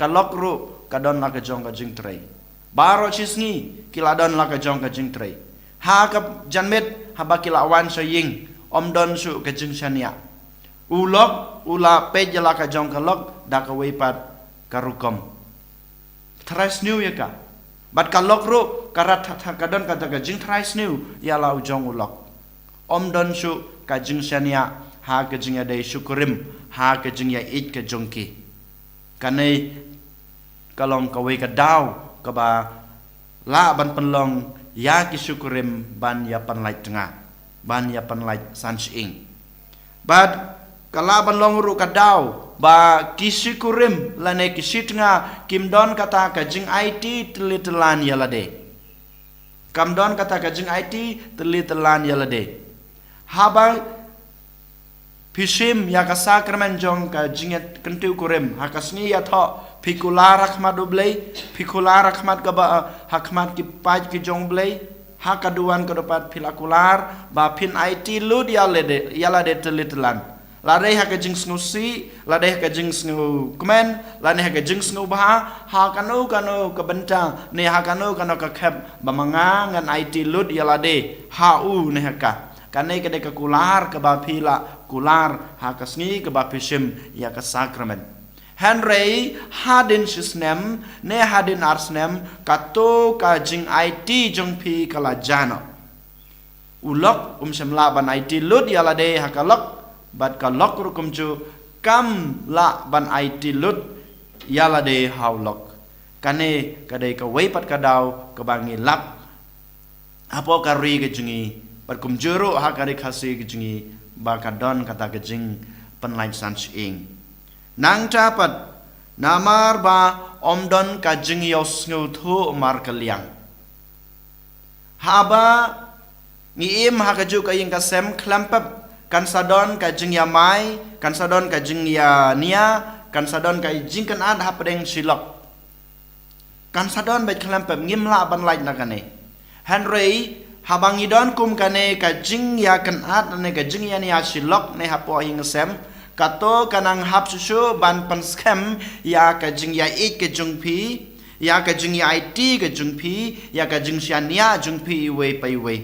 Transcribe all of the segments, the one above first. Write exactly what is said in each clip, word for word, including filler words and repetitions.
Ka lok ruh ka don la ka jong ka jingtrei. Baroh shi sngi ki la don la ka jong ka jingtrei. Ha ka janmiet haba ki la wan sha ïing, ym don shuh ka jingshaniah. U lok u la peit ïa la ka jong ka lok da kawei pat ka rukom. Trai sniew ïa ka. Bad ka lok ruh ka rat ka don kata ka jingtrai sniew ïa la u jong u lok. Ym don shuh ka jingshaniah ha ka jingïadei shukrim, ha ka jingïaieit ka jong ki. Kane ka long kawei ka daw kaba lah ban pynlong ïa ki shukrim ban ïa pynlait tnga, ban ïa pynlait san shyieng. Bad ka lah ban long ruh ka daw ba ki shikurim lane ki shitnga kim don kata ka jingaiti tylli tyllan ïa lade. Kam don kata ka jingaiti tylli tyllan ïa lade. Haba phi shim ïa ka sakramen jong ka jingïakynthih kurim, ha ka sngi ïathoh phi kular ha khmat U Blei, phi kular ha khmat kaba, ha khmat ki paid ki jong U Blei, ha ka duwan ka dupat phi la kular ba phin aiti lut ïa lade, ïa lade tylli tyllan. Lade ha ka jingsngewsih, lade ha ka jingsngewkmen, lade ha ka jingsngewbha, ha kano kano ka bynta ne ha kano kano ka khep ba ma nga ngan aiti lut ïa lade ha u ne ha ka. Kane ka dei ka kular kaba phi la kular ha ka sngi kaba phi shim ïa ka sakramen. Hynrei hadien shi snem ne hadien ar snem, kato ka jingaiti jong phi ka la jah noh. U lok um shym lah ban aiti lut ïa lade ha ka lok, bad ka lok ruh kumjuh kam lah ban aiti lut ïa lade ha u lok. Kane ka dei kawei pat ka daw kaba ngi lap hapoh ka ri ka jong ngi, bad kumjuh ruh ha ka ri Khasi ka jong ngi, ba ka don kata ka jingpynlait san shyieng. Nangta pat, namar ba ym don ka jingïasngewthuh markylliang. Haba ngi im ha kajuh ka ïing ka sem, khlem pep kan sa don ka jingïamai, kan sa don ka jingïania, kan sa don ka jingkynad hapdeng shi lok. Kan sa don beit, khlem pep ngim lah ban lait na kane. Hynrei haba ngi don kum kane ka jingïakynad ne ka jingïania shi lok ne hapoh ïing sem, kato ka nang hap shuh shuh ban pynskhem ïa ka jingïaieit ka jong phi, ïa ka jingïaiti ka jong phi, ïa ka jingshaniah jong phi iwei pa iwei.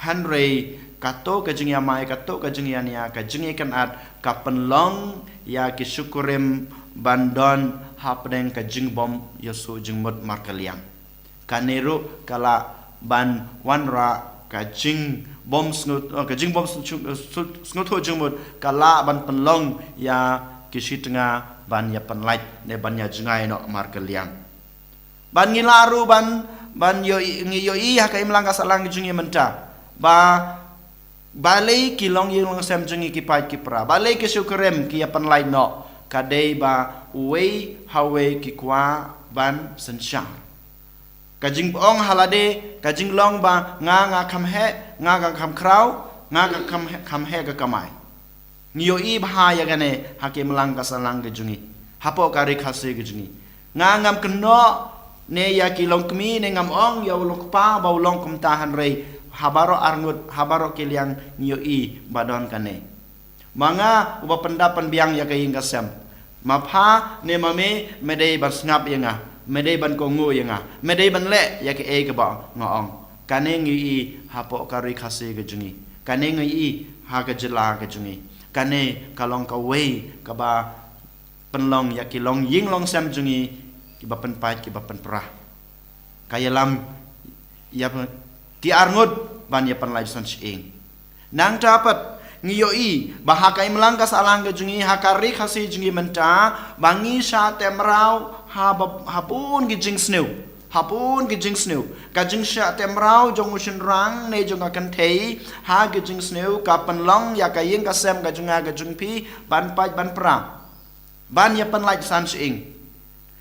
Hynrei kato ka jingïamai, kato ka jingïania, ka jingïakynad ka pynlong ïa ki shikurim ban don hapdeng ka jingbym ïasuh jingmut markylliang. Kane ruh ka lah ban wanrah ka jingbym sngew, ka jingbym sngew, sngewthuh jingmut, ka lah ban pynlong ïa ki shitnga ban ïapynlait ne ban ïajngai noh markylliang. Ban ngi lah ruh ban, ban ïohi, ngi ïohi ha ka imlang ka sahlang jong ngi mynta ba balei ki longïing longsem jong ngi ki paid ki para, balei ki shikurim ki ïapynlait noh, ka dei ba uwei ha uwei ki kwah ban synshar. Ka jingong ha lade ka jinglong ba nga nga kham heh, nga nga kham khraw, nga nga kham heh, kham heh ka kamai. Ngi ïohi bha ïa kane ha ka imlang ka sahlang ka jong ngi, hapoh ka ri Khasi ka jong ngi. Nga ngam kynnoh ne ïa ki longkmie ne ngam ong ïa u longkpa ba u long kumta, hynrei ha baroh arngut, ha baroh ki liang ngi ïohi ba don kane. Ma nga uba pyndap pynbiang ïa ka ïing ka sem, ma pha ne ma me, me dei ban sngap ïa nga, me dei ban kohnguh ïa nga, me dei ban leh ïa kaei kaba nga ong. Kane ngi ïohi hapoh ka ri Khasi ka jong ngi. Kane ngi ïohi ha ka jylla ka jong ngi. Kane ka long kawei kaba pynlong ïa ki longïing longsem jong ngi kiba pynpait kiba pynpra. Ka ïalam ïa ki arngut ban ïapynlait san shyieng. Nangta pat ngi ïohi ba ha ka imlang ka sahlang ka jong ngi, ha ka ri Khasi jong ngi mynta, ba ngi shah teh mraw ha ba, ha bun ki jingsniew. Ha bun ki jingsniew. Ka jingshah teh mraw jong u shynrang ne jong ka kynthei ha ki jingsniew ka pynlong ïa ka ïing ka sem ka jong nga ka jong phi ban pait ban pra, ban ïapynlait san shyieng.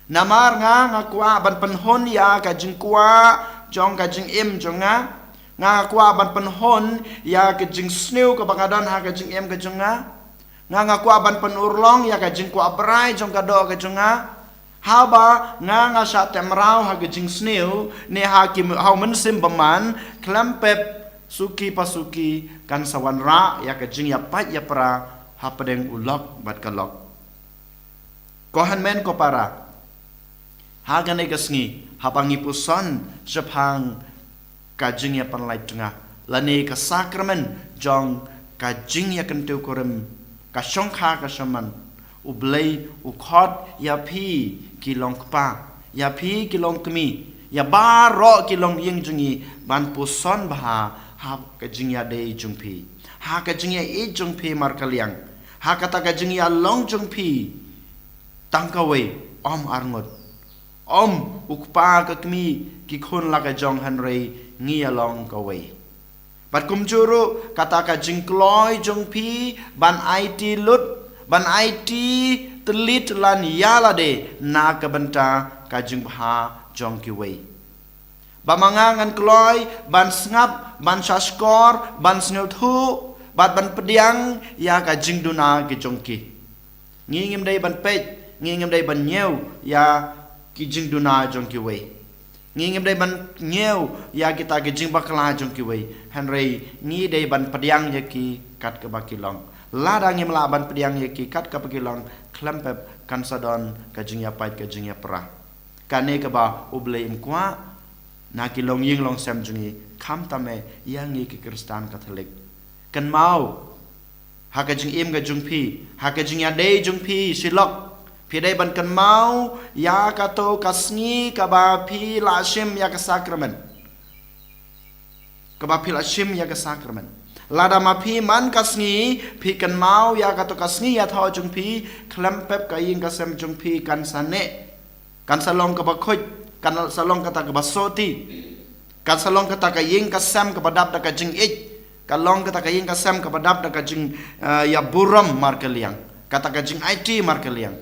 Namar nga nga kwah ban pynhun ïa ka jingkwah jong ka jingim jong nga. Nga nga kwah ban pynhun ïa ka jingsniew kaba nga don ha ka jingim ka jong nga. Nga nga kwah ban pynurlong ïa ka jingkwah brai jong ka doh ka jong nga. Haba nga nga shah teh mraw ha ka jingsniew ne ha ki, ha u mynsiem bymman, khlem pep suki pa suki kan sa wanrah ïa ka jingïapait ïapra hapdeng u lok bad ka lok. Ko hynmen ko para, Ha kane ka sngi, haba ngi puson shaphang ka jingïapynlait tnga, lane ka sakramen jong ka jingïakyntew kurim, ka shongkha ka shongman, U Blei u khot ïa phi ki longkpa, ïa phi ki longkmie, ïa baroh ki longïing jong ngi ban puson bha ha ka jingïadei jong phi, ha ka jingïaieit jong phi markylliang, ha kata ka jingïalong jong phi tang kawei, ym arngut. Ym u kpa ka kmie ki khun la ka jong, hynrei ngi ïalong kawei. Bad kumjuh ruh kata ka jingkloi jong phi ban aiti lut, ban aiti tylli tyllan ïa lade na ka bynta ka jingbha jong kiwei. Ba ma nga ngan kloi ban sngap, ban shahshkor, ban sngewthuh, bad ban pdiang ïa ka jingduna ki jong ki. Ngi ngim dei ban peit, ngi ngim dei ban ñiew ïa ki jingduna jong kiwei. Ngi ngim dei ban ñiew ïa kita ki jingbakla jong kiwei. Hynrei ngi dei ban pdiang ïa ki kat kaba ki long. Lada ngim lah ban pdiang ïa ki kat kaba ki long, khlem pep kan sa don ka jingïapait ka jingïapra. Kane kaba U Blei um kwah na ki longïing longsem jong ngi, khamtam eh ïa ngi ki Khristan Katholik. Kynmaw, ha ka jingim ka jong phi, ha ka jingïadei jong phi shi lok, phi dei ban kynmaw ïa kato ka sngi kaba phi la shim ïa ka sakramen. Kaba phi la shim ïa ka sakramen. Lada ma phi man ka sngi phi kynmaw ïa kato ka sngi ïathoh jong phi, khlem pep ka ïing ka sem jong phi kan sa neh. Kan sa long kaba khuid, kan sa long kata kaba sohti. Kan sa long kata ka ïing ka sem kaba dap da ka jingïeit. Kan long kata ka ïing ka sem kaba dap da ka jing, eh, ïaburom markylliang. Kata ka jingaiti markylliang.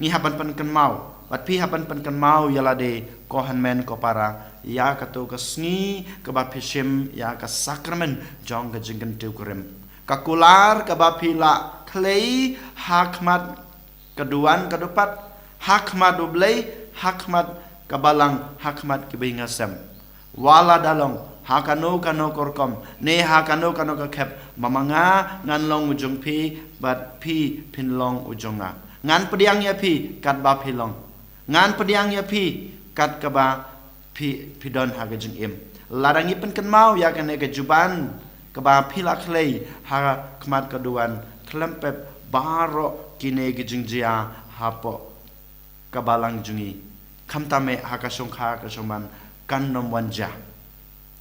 Ngi hap ban pynkynmaw, bad phi hap ban pynkynmaw ïa lade, ko hynmen ko para, ïa kato ka sngi kaba phi shim ïa ka sakramen jong ka jingkyntiew kurim. Ka kular kaba phi la khlei ha khmat ka duwan ka dupat, ha khmat U Blei, ha khmat ka balang, ha khmat ki baïing sem. Wat la da long ha kano kano ka rukom, ne ha kano kano ka khep, ba ma nga ngan long u jong phi, bad phi phin long u jong nga. Ngan pdiang ïa phi katba phi long. Ngan pdiang ïa phi kat kaba phi, phi don ha ka jingim. Lada ngi pynkynmaw ïa kane ka juban kaba phi la khlei ha khmat ka duwan, khlem pep baroh kine ki jingjia hapoh ka balang jong ngi, khamtam eh ha ka shongkha ka shongman, kan nym wan jia.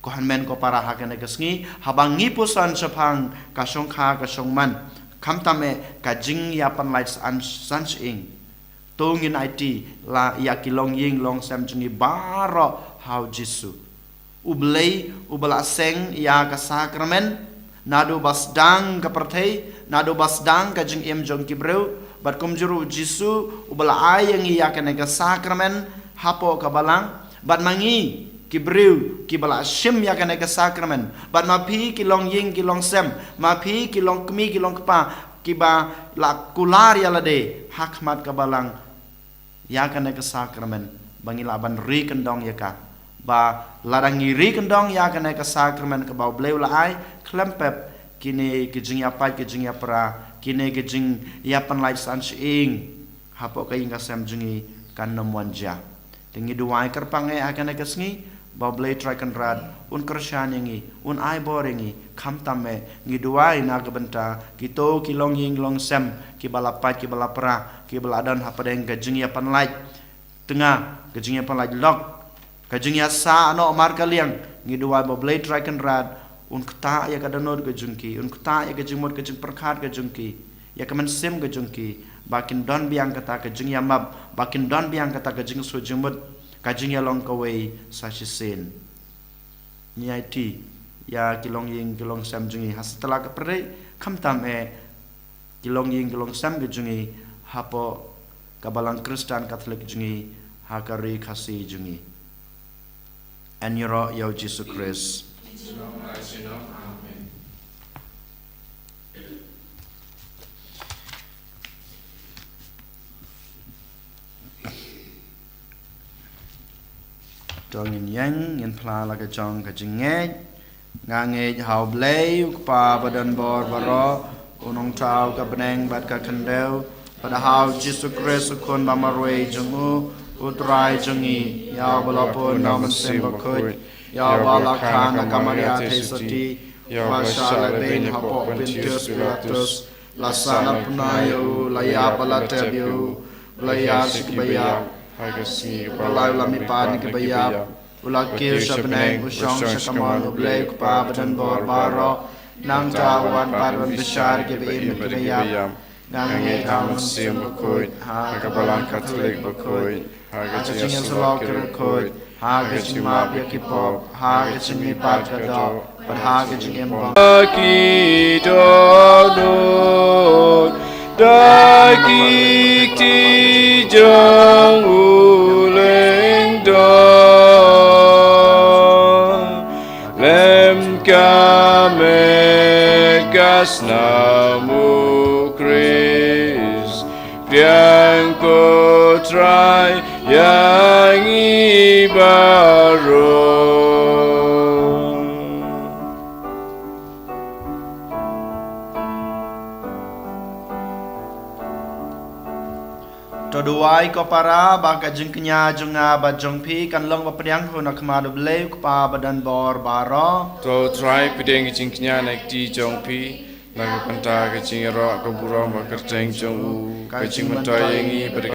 Ko hynmen ko para, ha kane ka sngi haba ngi puson shaphang ka shongkha ka shongman, khamtam eh ka jingïapynlait san, san shyieng, to ngin aiti la ïa ki longïing longsem jong ngi baroh ha U Jisu. U Blei uba la seng ïa ka sakramen naduh ba sdang ka pyrthei, naduh ba sdang ka jingim jong ki briew, bad kumjuh ruh U Jisu uba la ai ïa ngi ïa kane ka sakramen hapoh ka balang, bad ma ngi ki briew kiba la shim ïa kane ka sakramen, bad ma phi ki longïing ki longsem, ma phi ki longkmie ki longkpa kiba la kular ïa lade ha khmat ka balang ïa kane ka sakramen, ba ngi lah ban ri kyndong ïa ka. Ba lada ngi ri kyndong ïa kane ka sakramen kaba U Blei u la ai, khlem pep kine ki jingïapait ki jingïapra, kine ki jingïapynlait san shyieng hapoh ka ïing ka sem jong ngi kan nym wan jia. Te ngi duwai kyrpang eh ha kane ka sngi, ba U Blei Trai Kynrad un kyrshan ïa ngi, un ai bor ïa ngi, khamtam eh ngi duwai na ka bynta kito ki longïing longsem kiba la pait kiba la pra, kiba la don hapdeng ka jingïapynlait tnga, ka jingïapynlait lok, ka jingïasah noh markylliang. Ngi duwai ba U Blei Trai Kynrad un ktah ïa ka dohnud ka jong ki, un ktah ïa ka jingmut ka jingpyrkhat ka jong ki, ïa ka mynsiem ka jong ki, ba kin don biang kata ka jingïamap, ba kin don biang kata ka jingsuk jingmut, ka jingïalong kawei sa shisien. Ngi aiti ïa ki longïing ki longsem jong ngi ha satlak ka pyrthei, khamtam eh ki longïing ki longsem ki jong ngi hapoh ka balang Khristan Katholik jong ngi, ha ka ri Khasi jong ngi. Yn ïaroh ïa U Jisu Khrist. To ngin ïeng, ngin phla la ka jong ka jingngeit. Nga ngeit ha U Blei, U Kpa ba don bor baroh, U Nongthaw ka bneng bad ka khyndew, bad ha U Jisu Khrist U Khun ba marwei jong u, U Trai jong ngi, ïa uba la pun na u Mynsiem Bakhuid, ïa uba la kha na ka Maria Theisotti, ïa uba la shah lehbeiñ hapoh Pontius Pilatus, la sahnarphna ïa u, la ïap bad la tep ïa u, u la ïaid sha kiba ïap, ha ka sngi kaba lai u la mihpat na kiba ïap, u la kiew sha bneng, u shong sha ka mon U Blei U Kpa badonbor baroh. Nangta u wan pat ban bishar ïa kiba im bad kiba ïap. Nga ngeit ha u Mynsiem Bakhuid, ha ka Balang Katholik bakhuid, ha ka jingïasyllok ki riewkhuid, ha ka jingmap ïa ki pop, ha ka jingmihpat ka doh, bad ha ka jingim bymjukut. Ki dohnud da ki kti jong u lyngdoh, lem ka met ka snam U Khrist. Pdiang ko Trai ïa ngi baroh. To duwai ko para ba ka jingkñia jong nga bad jong phi kan long ba pdiang ha khmat U Blei U Kpa badonbor baroh. To Trai pdiang ka jingkñia na ka kti jong phi, na ka bynta ka jingïaroh ka burom bad kyrteng jong u, ka jingmyntoi ïa ngi bad